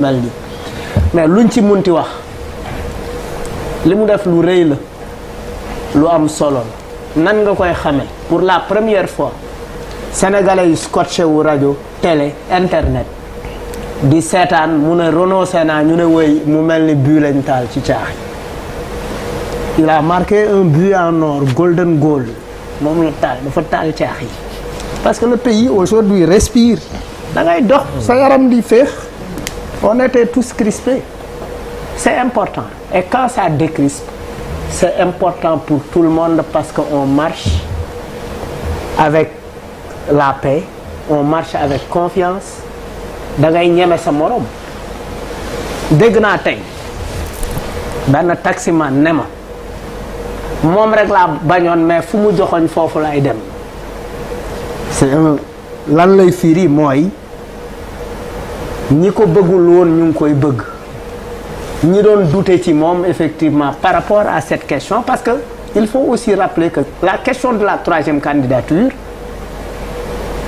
mel ni mais luñ ci munti wax li mu def lu rëy la lu am solo la nan nga koy xamee pour la première fois sénégalais yu scotché wu rajo télé internet di seetaan mu ne renoncé naa ñu ne woy mu mel ni but lañ taal ci caaxi. Il a marqué un but en or golden goal moom la taal dafa taal caaxi parce que le pays aujourd'hui respire da ngay dox sa yaram di féex. On était tous crispés. C'est important. Et quand ça décrispe, c'est important pour tout le monde parce qu'on marche avec la paix, on marche avec confiance. Da ngay ñeme sa morom. Dégg naa tey benn taximan ne ma moom rek laa bañoon mais fu mu joxoñ foofu lay dem. C'est lan lay firi mooy. ñi ko bëggul woon ñu ngi koy bëgg ñi doon douter ci moom effectivement par rapport à cette question parce que il faut aussi rappeler que la question de la troisième candidature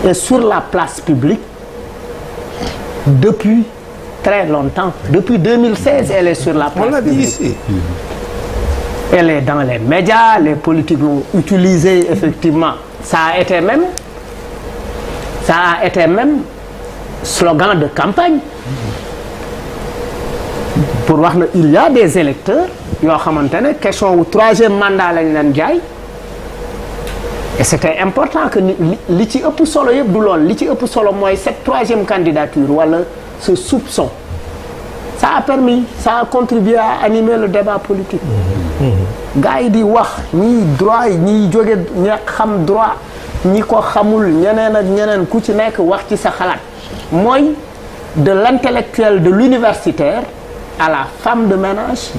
est sur la place publique depuis très longtemps. Depuis 2016, elle est sur la place publique. On l'a dit ici. Elle est dans les médias, les politiques l'ont utilisée effectivement. Ça a été même slogan de campagne pour wax na il y a des électeurs yoo xamante ne question wu troisième mandat lañ leen jaay et c'était important que li ci ëpp solo yëpp du lool li ci ëpp solo mooy cette troisième candidature wala ce soupçon ça a contribué à animer le débat politique gars yi di wax ñiy droit yi ñiy jóge ña xam droit ñi ko xamul ñeneen ak ñeneen ku ci nekk wax ci sa xalaat mooy de l'intellectuel de l'universitaire à la femme de ménage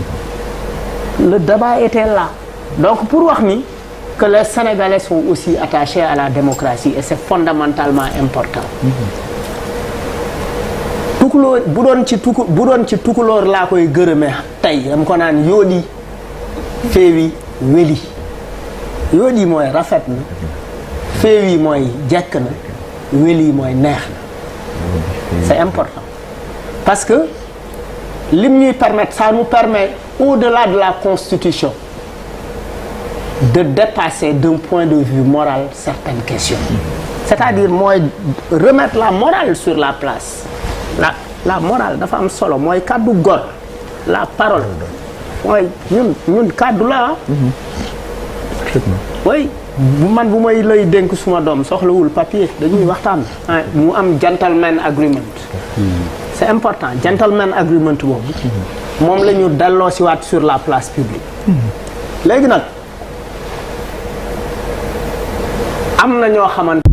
le débat était là donc pour wax ni que les Sénégalais sont aussi attachés à la démocratie et c'est fondamentalement important tukulóor bu doon ci tukulóor laa koy gërëme tey dama ko naan yooli féewi weli yooli mooy rafet na féewi mooy jekk na weli mooy neex na c'est important parce que lim ñuy permettre ça nous permet au-delà de la Constitution de dépasser d'un point de vue moral certaines questions c'est-à-dire mooy remettre la morale sur la place la morale dafa am solo mooy kàddu góor la parole mooy ñun kàddu la oui bu may lay dénk suma doom soxlawul papier dañuy waxtaan mu am gentleman agreement c'est important gentleman agreement boobu moom la ñu delloo si waat sur la place publique léegi nag am na ñoo xamante